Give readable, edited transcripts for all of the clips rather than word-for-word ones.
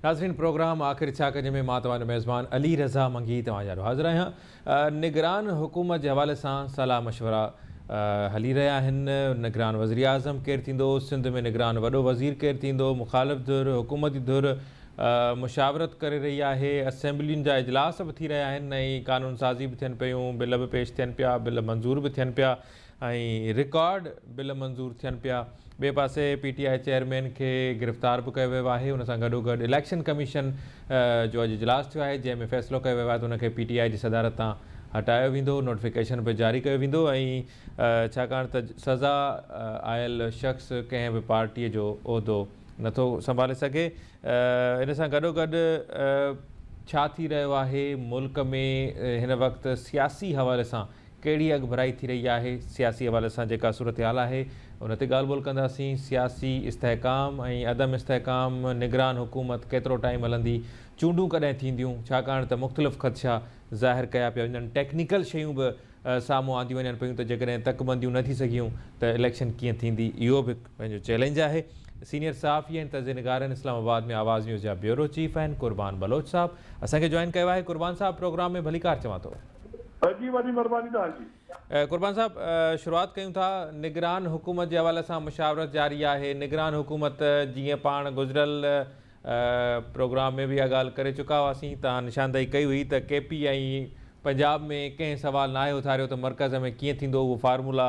ناظرين پروگرام آخر ڇا ڪجي ۾ مان توهان جو ميزبان علي رضا منگي توهان جي آڏو حاضر آهيان. نگران حڪومت جي حوالي سان صلاح مشورا هلي رهيا آهن. نگران وزيراعظم ڪير ٿيندو، سنڌ ۾ نگران وڏو وزير ڪير ٿيندو، مخالف ڌر، حڪومتي ڌر مشاورت ڪري رهي آهي، اسيمبلين جا اجلاس به ٿي رهيا آهن ۽ قانون سازي به ٿين پيون، بل به پيش ٿين پيا، بل منظور به ٿين پيا. ۽ رڪارڊ بل منظور ٿين پيا. ٻئي پاسي پي ٽي I chairman کي گرفتار به ڪيو ويو آهي ان سان گڏوگڏ اليڪشن ڪميشن جو اڄ اجلاس ٿيو آهي جنهن ۾ فيصلو ڪيو ويو آهي ته ان کي پي ٽي آء جي صدارت تان هٽايو ويندو نوٽيفڪيشن به جاري ڪيو ويندو ۽ ڇاڪاڻ ته سزا آيل شخص ڪنهن به پارٽي جو عهدو نٿو سنڀالي سگهي ان سان گڏوگڏ ڇا ٿي رهيو آهي ملڪ ۾ هن وقت سياسي حوالي سان ڪهڙي اڳڀرائي ٿي رهي آهي، سياسي حوالي سان جيڪا صورتحال آهي ان تي ڳالهه ٻولهه ڪنداسين، سياسي استحڪام ۽ عدم استحڪام، نگران حڪومت ڪيترو ٽائيم هلندي، چونڊون ڪڏهن ٿينديون، ڇاڪاڻ ته مختلف خدشا ظاهر ڪيا پيا وڃن، ٽيڪنيڪل شيون به سامهون آنديون وڃن پيون ته جيڪڏهن تڪبنديون نه ٿي سگهيون ته اليڪشن ڪيئن ٿيندي، اهو به پنهنجو چئلينج آهي. سينيئر صحافي ۽ تجزيه نگار آهن، اسلام آباد ۾ آواز نيوز جا بيورو چيف آهن، قربان بلوچ صاحب اسان کي جوائن ڪيو آهي، قربان صاحب پروگرام ۾ ڀليڪار چوان ٿو. جي وڏي مھرباني توھان جي. قربان صاحب شروعات ڪيون ٿا نگران حڪومت جي حوالي سان مشاورت جاري آهي نگران حڪومت جيئن پاڻ گذريل پروگرام ۾ به اها ڳالهه ڪري چڪا هئاسين تان نشاندهي ڪئي هئي ته ڪي پي ۽ پنجاب ۾ ڪنهن سوال ناهي اٿاريو ته مرڪز ۾ ڪيئن ٿيندو اهو فارمولا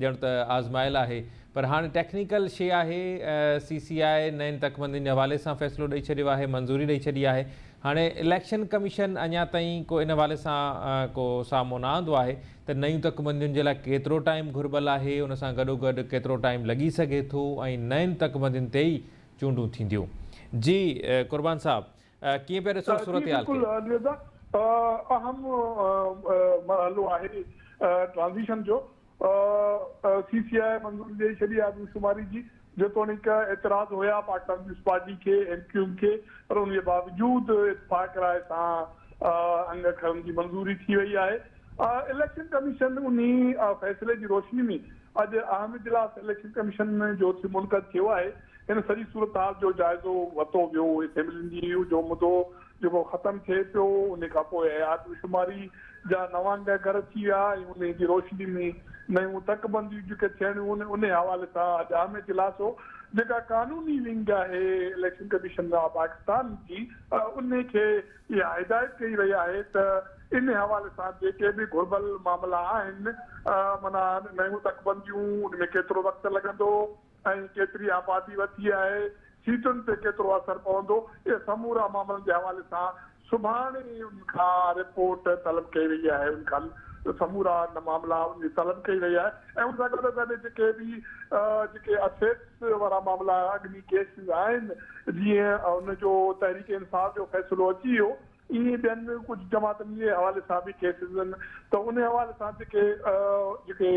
ڄڻ ته آزمايل آهي پر هاڻي ٽيڪنيڪل شيء آهي، سي سي آء نين تڪبندين جي حوالي سان فيصلو ڏئي ڇڏيو آهي، منظوري ڏئي ڇڏي آهي، هاڻي اليڪشن ڪميشن اڃا تائين ڪو ان حوالي سان ڪو سامهون نه آندو آهي ته نيون تڪبندين جي لاء ڪيترو ٽائيم گهربل آهي، ان سان گڏوگڏ ڪيترو ٽائيم لڳي سگهي ٿو ۽ نين تڪبندين تي ئي چونڊون ٿينديون. جي قربان صاحب ڪيئن پيا ڏسو جي صورتحال بلڪل کي؟ علي رضا اهم مرحلو آهي ٽرانزيشن جو سي سي آء منظوري ڏئي ڇڏي آدمشماري جي، جيتوڻيڪ اعتراض هيا پاڪستان پيپلز پارٽي کي، ايم ڪيو ايم کي پر ان جي باوجود اتفاق راء سان انگ اکرن جي منظوري ٿي وئي آهي. اليڪشن ڪميشن انهي فيصلي جي روشني ۾ اڄ اهم اجلاس اليڪشن ڪميشن جو منعقد ٿيو آهي. هن سڄي صورتحال جو جائزو ورتو ويو، اسيمبلين جي جو مدو جيڪو ختم ٿئي پيو ان کان پوء آدمشماري جا نوان انگ اکر اچي ويا ۽ انهي جي روشني ۾ نيون تڪبنديون جيڪي ٿيڻيون آهن انهي حوالي سان اڄ اهم اجلاس هو جيڪا قانوني ونگ آهي اليڪشن ڪميشن آف پاڪستان جي انهي کي اها هدايت ڪئي وئي آهي ته انهي حوالي سان جيڪي به گهربل معاملا آهن معنيٰ نيون تڪبنديون ان ۾ ڪيترو وقت لڳندو ۽ ڪيتري آبادي وڌي آهي، سيٽن تي ڪيترو اثر پوندو، اهي سمورا معاملن جي حوالي سان سڀاڻي ان کان رپورٽ طلب ڪئي وئي آهي، ان کان سمورا معاملا ان جي طلب ڪئي وئي آهي ۽ ان سان گڏوگڏ جيڪي به جيڪي اسيٽس وارا معاملا اڳ ۾ ڪيسز آهن جيئن ان جو تحريڪ انصاف جو فيصلو اچي ويو ائين ٻين ڪجهه جماعتن جي حوالي سان به ڪيسز آهن ته ان حوالي سان جيڪي جيڪي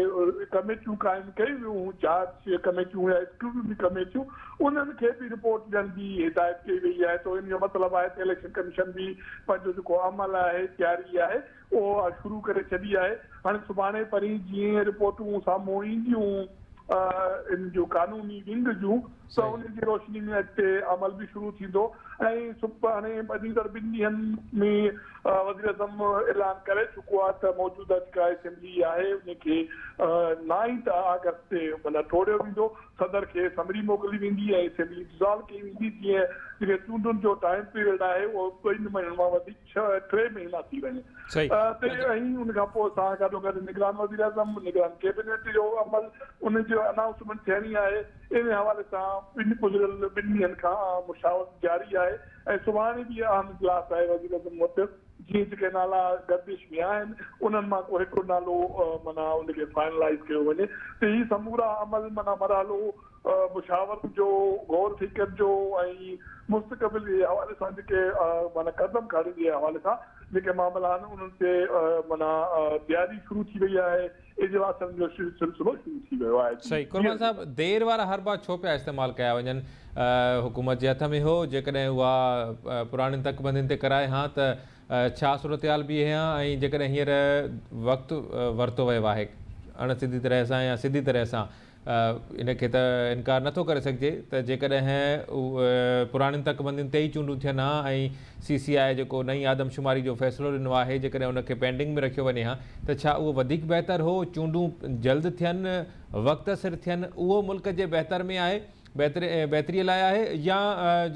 ڪميٽيون قائم ڪيون ويون هيون جاچ ڪميٽيون يا اسڪروٽني ڪميٽيون انهن کي به رپورٽ ڏيڻ جي هدايت ڪئي وئي آهي ته ان جو مطلب آهي ته اليڪشن ڪميشن به پنهنجو جيڪو عمل آهي تياري آهي اهو شروع ڪري ڇڏي آهي هاڻي سڀاڻي پرين جيئن رپورٽون سامهون اينديون ان جو قانوني ونگ جون ته ان جي روشني ۾ اڳتي عمل به شروع ٿيندو ۽ سڀاڻي ايندڙ ٻن ڏينهن ۾ وزيراعظم اعلان ڪري چڪو آهي ته موجوده جيڪا اسيمبلي آهي ان کي نائنٿ آگسٽ تي معنيٰ ٽوڙيو ويندو صدر کي سمري موڪلي ويندي ۽ اسيمبلي ڊزالو ڪئي ويندي جيئن جيڪي چونڊن جو ٽائيم پيريڊ آهي اهو ٻن مهينن مان وڌي ڇهه ٽي مهينا ٿي وڃي تي ۽ ان کان پوء سان گڏوگڏ نگران وزيراعظم، نگران ڪيبنيٽ جو عمل ان جي انائونسمينٽ ٿيڻي آهي، ان حوالي سان ٻن گذريل ٻن ڏينهن کان مشاورت جاري آهي ۽ سڀاڻي به اهم اجلاس آهي وزيراعظم وٽ جيئن جيڪي نالا گردش ۾ آهن انهن مان ڪو هڪ نالو معنيٰ ان کي فائنلائيز ڪيو وڃي ته هي سمورا عمل معنيٰ مرحلو مشاورت جو، غور فڪر جو ۽ مستقبل جي حوالي سان جيڪي معنيٰ قدم کڻڻ جي حوالي سان جيڪي معاملا آهن انهن تي معنيٰ تياري شروع ٿي وئي آهي، اجلاسن جو سلسلو شروع ٿي ويو آهي. صحيح قربان صاحب دير وارا حربا ڇو پيا استعمال ڪيا وڃن حڪومت جي هٿ ۾ هو جيڪڏهن اها پراڻين تڪبندين تي ڪرائي هان ته ڇا صورتحال بيهي هان ۽ جيڪڏهن هينئر وقت ورتو ويو آهي اڻ سڌي طرح سان يا سڌي طرح سان ان کي ته انڪار نٿو ڪري سگهجي ته جيڪڏهن پراڻين تڪبندين تي ئي چونڊون ٿين ها ۽ سي سي آء جيڪو نئين آدمشماري جو فيصلو ڏنو آهي جيڪڏهن ان کي پينڊنگ ۾ رکيو وڃي ها ته ڇا اهو وڌيڪ بهتر هو؟ چونڊون جلد ٿين، وقت سر ٿين اهو ملڪ جي بهتر ۾ آهي بهتري لاء آهي يا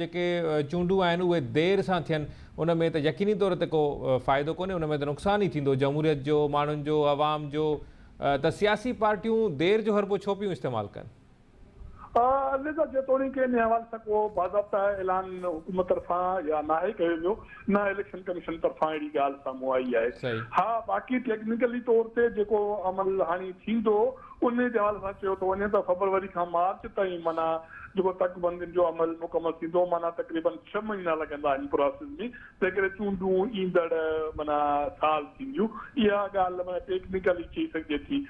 جيڪي چونڊون آهن اهي دير سان ٿين ان ۾ ته يقيني طور تي ڪو فائدو ڪونهي ان ۾ ته نقصان ئي ٿيندو جمهوريت جو ماڻهن جو عوام جو ته سياسي پارٽيون دير جو حربو ڇو پيون استعمال ڪن؟ لذا جيتوڻيڪ انهي حوالي سان ڪو باضابطه اعلان حڪومت طرفان يا ناهي ڪيو ويو نه اليڪشن ڪميشن طرفان اهڙي ڳالهه سامهون آئي آهي. ها باقي ٽيڪنيڪلي طور تي جيڪو عمل هاڻي ٿيندو انهي جي حوالي سان چيو ٿو وڃي ته فبروري کان مارچ تائين معنيٰ جيڪو تڪ بندين جو عمل مڪمل ٿيندو معنيٰ تقريبن ڇهه مهينا لڳندا ان پراسيس ۾ تنهنڪري چونڊون ايندڙ معنيٰ سال ٿينديون اها ڳالهه معنيٰ ٽيڪنيڪلي چئي سگهجي ٿي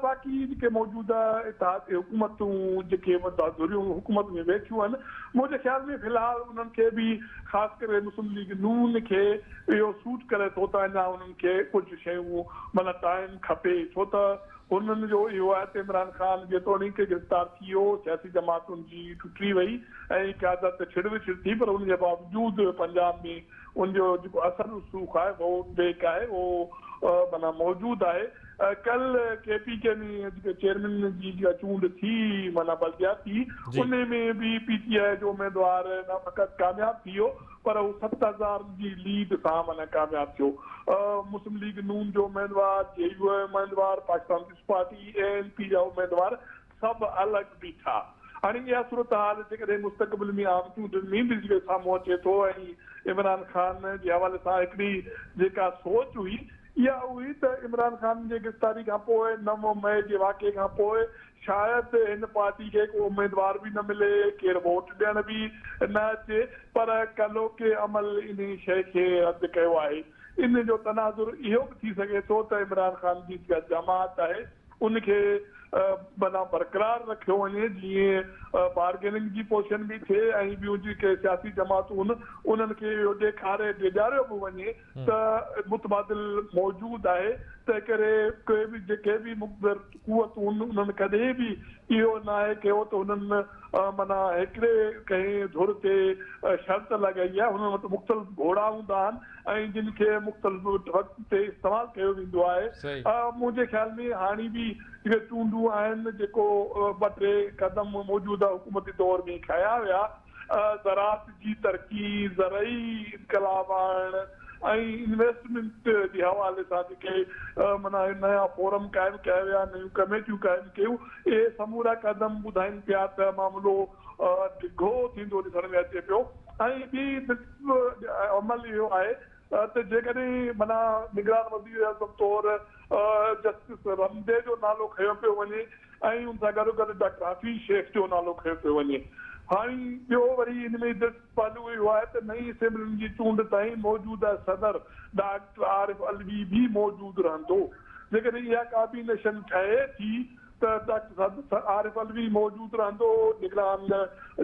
باقي جيڪي موجوده اتحادي حڪومتون جيڪي ڌريون حڪومت ۾ ويٺيون آهن منهنجي خيال ۾ في الحال انهن کي به خاص ڪري مسلم ليگ نون کي اهو سوٽ ڪري ٿو ته اڃا انهن کي ڪجهه شيون معنيٰ ٽائيم کپي ڇو ته هنن جو اهو آهي ته عمران خان جيتوڻيڪ گرفتار ٿي ويو، سياسي جماعت ان جي ٽٽي وئي ۽ قيادت ڇڙ وڇڙ ٿي پر ان جي باوجود پنجاب ۾ ان جو جيڪو اثر رسوخ آهي ووٽ بينڪ آهي اهو معنيٰ موجود آهي. ڪلهه ڪي پي ڪي ۾ جيڪا چيئرمين جي جيڪا چونڊ ٿي معنيٰ بلدياتي ان ۾ به پي ٽي آء جو اميدوار نه فقط ڪامياب ٿي ويو پر هو 7000 جي ليڊ سان معنيٰ ڪامياب ٿيو. مسلم ليگ نون جو اميدوار، جي يو آء اميدوار، Pakistan peoples party, A N P جا اميدوار سڀ الڳ بيٺا. هاڻي اها صورتحال جيڪڏهن مستقبل ۾ عام چونڊن ۾ به جيڪڏهن سامهون اچي ٿو ۽ عمران خان جي حوالي سان هڪڙي جيڪا سوچ هئي اها هئي ته عمران خان جي گرفتاري کان پوء 9 مئي جي واقعي کان پوء شايد هن پارٽي کي ڪو اميدوار به نه ملي، ڪير ووٽ ڏيڻ به نه اچي، پر ڪلهوڪي عمل انهي شيء کي رد ڪيو آهي. ان جو تناظر اهو به ٿي سگهي ٿو ته عمران خان جي جيڪا جماعت آهي ان کي بنا برقرار رکيو وڃي جيئن بارگيننگ جي پوزيشن به ٿئي ۽ ٻيون جيڪي سياسي جماعتون انهن کي اهو ڏيکاري ڊيڄاريو به وڃي ته متبادل موجود آهي تنهنڪري ڪي به جيڪي به مقتدر قوتون انهن ڪڏهن به اهو ناهي ڪيو ته انهن معنيٰ هڪڙي ڪنهن ڌر تي شرط لڳائي آهي انهن وٽ مختلف گهوڙا هوندا آهن ۽ جن کي مختلف وقت تي استعمال ڪيو ويندو آهي منهنجي خيال ۾ هاڻي به جيڪي چونڊون آهن جيڪو ٻه ٽي قدم موجوده حڪومتي دور ۾ کنيا ويا زراعت جي ترقي، زرعي انقلاب آڻڻ ۽ انويسٽمينٽ جي حوالي سان جيڪي معنيٰ نيا فورم قائم ڪيا ويا، نيون ڪميٽيون قائم ڪيون، اهي سمورا قدم ٻڌائين پيا ته معاملو ڊگهو ٿيندو ڏسڻ ۾ اچي پيو ۽ ٻي دلچسپ عمل اهو آهي ته جيڪڏهن معنيٰ نگران وزيراعظم طور جسٽس رمدي جو نالو کنيو پيو وڃي ۽ ان سان گڏوگڏ ڊاڪٽر حفيظ شيخ جو نالو کنيو پيو وڃي. هاڻي ٻيو وري ان ۾ دلچسپ پهلو اهو آهي ته نئين اسيمبلين جي چونڊ تائين موجوده صدر ڊاڪٽر عارف علوي به موجود رهندو. جيڪڏهن اها ڪابينيشن ٺهي ٿي ته ڊاڪٽر عارف علوي موجود رهندو، نگران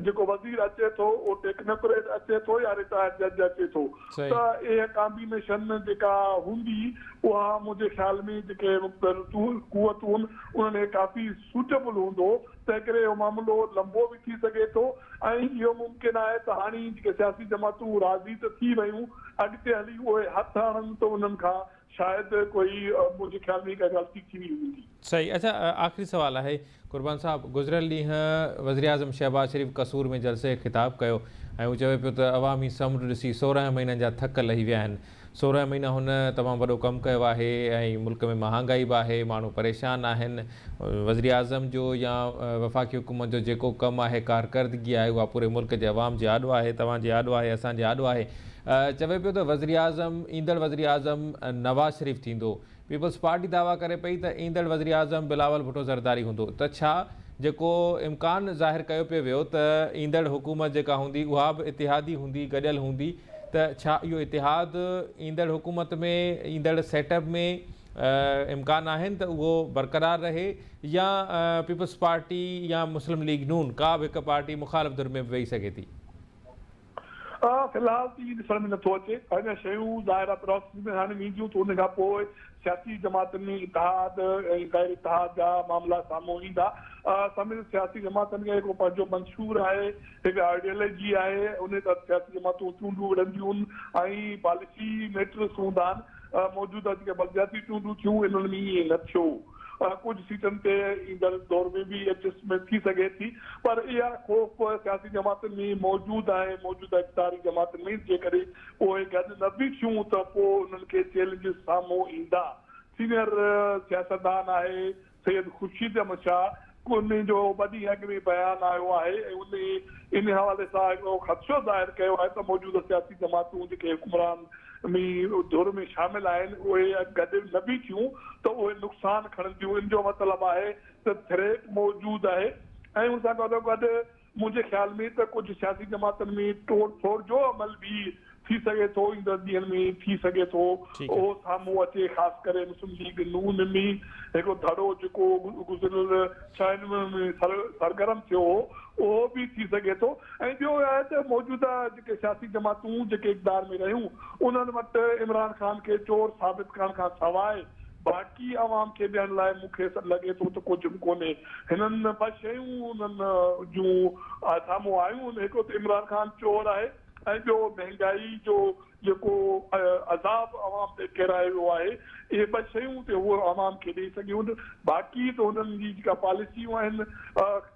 جيڪو وزير اچي ٿو اهو ٽيڪنوڪريٽ اچي ٿو يا رٽائرڊ جج اچي ٿو ته اها ڪامبينيشن جيڪا هوندي اها منهنجي خيال ۾ جيڪي مقتدر قوتون انهن کي ڪافي سوٽيبل هوندو تنهنڪري اهو معاملو لنبو به ٿي سگهي ٿو ۽ اهو ممڪن آهي ته هاڻي جيڪي سياسي جماعتون راضي ته ٿي ويون اڳتي هلي اهي هٿ هڻن ته انهن کان شايد ڪوئي منهنجي خيال ۾ ڪا غلطي ٿي وئي هوندي. صحيح اڇا آخري سوال آهي قربان صاحب گذريل ڏينهن وزيراعظم شهباز شريف قصور ۾ جلسي کي خطاب ڪيو ۽ هو چوي پيو ته عوامي سمنڊ ڏسي 16 مهينن جا ٿڪ لهي ويا آهن 16 مهينا هن تمام وڏو ڪم ڪيو آهي ۽ ملڪ ۾ مهانگائي به آهي ماڻهو پريشان آهن وزيراعظم جو يا وفاقي حڪومت جو جيڪو ڪم آهي ڪارڪردگي آهي اها پوري ملڪ جي عوام جي آڏو آهي توهان جي آڏو آهي اسان جي آڏو آهي چوي پيو ته وزيراعظم ايندڙ وزيراعظم نواز شريف ٿيندو، پيپلز پارٽي دعويٰ ڪري پئي ته ايندڙ وزيراعظم بلاول ڀٽو زرداري هوندو ته ڇا جيڪو امڪان ظاهر ڪيو پيو ويو ته ايندڙ حڪومت جيڪا هوندي اها به اتحادي هوندي گڏيل هوندي ته ڇا اهو اتحاد ايندڙ حڪومت ۾ ايندڙ سيٽ اپ ۾ امڪان آهن ته اهو برقرار رهي يا پيپلز پارٽي يا مسلم ليگ نون ڪا به هڪ پارٽي مخالف ڌر ۾ به ويهي سگهي ٿي؟ في الحال ته ائين ڏسڻ ۾ نٿو اچي. اڃا شيون ظاهر آهي پراسيس ۾ هاڻي وينديون ته ان کان پوء سياسي جماعتن ۾ اتحاد ۽ غير اتحاد جا معاملا سامهون ايندا. سميت سياسي جماعتن کي هڪڙو پنهنجو منشور آهي، هڪ آئيڊيالوجي آهي، ان تحت سياسي جماعتون چونڊون وڙهنديون ۽ پاليسي ميٽرس هوندا آهن. موجوده جيڪي بلدياتي چونڊون ٿيون انهن ۾ ائين نه ٿيو. ڪجهه سيٽن تي ايندڙ دور ۾ به ايڊجسٽمينٽ ٿي سگهي ٿي پر اها خوف سياسي جماعتن ۾ موجود آهي، موجوده اقتداري جماعتن ۾ جيڪڏهن اهي گڏ نه به ٿيون ته پوء انهن کي چئلينجز سامهون ايندا. سينيئر سياستدان آهي سيد خورشيد احمد شاهه ان جو ٻه ڏينهن اڳ ۾ بيان آيو آهي ۽ ان ان حوالي سان هڪڙو خدشو ظاهر ڪيو آهي ته موجوده سياسي جماعتون جيڪي حڪمران ۾ ڌر ۾ شامل آهن اهي گڏ نه به ٿيون ته اهي نقصان کڻنديون ان جو مطلب آهي ته ٿريٽ موجود آهي ۽ ان سان گڏوگڏ منهنجي خيال ۾ ته ڪجهه سياسي جماعتن ۾ ٽوڙ ڦوڙ جو عمل به ٿي سگهي ٿو ايندڙ ڏينهن ۾ ٿي سگهي ٿو اهو سامهون اچي خاص ڪري مسلم ليگ نون ۾ هڪڙو ڌڙو جيڪو گذريل ڇهن مهينن ۾ سرگرم ٿيو هو اهو به ٿي سگهي ٿو ۽ ٻيو اهو آهي ته موجوده جيڪي سياسي جماعتون جيڪي اقتدار ۾ رهيون انهن وٽ عمران خان کي چور ثابت ڪرڻ کان سواء باقي عوام کي ڏيڻ لاء مون کي لڳي ٿو ته ڪجهه به ڪونهي. هنن ٻه شيون انهن جون سامهون آيون، هڪ ته عمران خان چور آهي ۽ ٻيو مهنگائي جو جيڪو عذاب عوام تي ڪيرايو ويو آهي. اهي ٻه شيون ته هو عوام کي ڏئي سگهيون. باقي ته هنن جي جيڪا پاليسيون آهن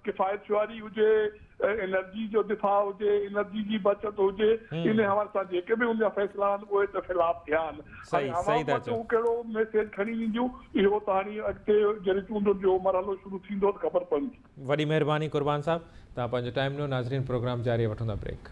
ڪفايت شعاري هجي، انرجي جو دفاع هجي، انرجي جي بچت هجي، ان حوالي سان جيڪي به ان جا فيصلا آهن اهي ته فلاپ ٿيا آهن. هاڻي عوام وٽ هو ڪهڙو ميسيج کڻي وينديون اهو ته هاڻي اڳتي جڏهن چونڊن جو مرحلو شروع ٿيندو ته خبر پوندي. وڏي مهرباني قربان صاحب توهان پنهنجو ٽائيم ڏنو ناظرين پروگرام جاري وٺون ٿا بريڪ.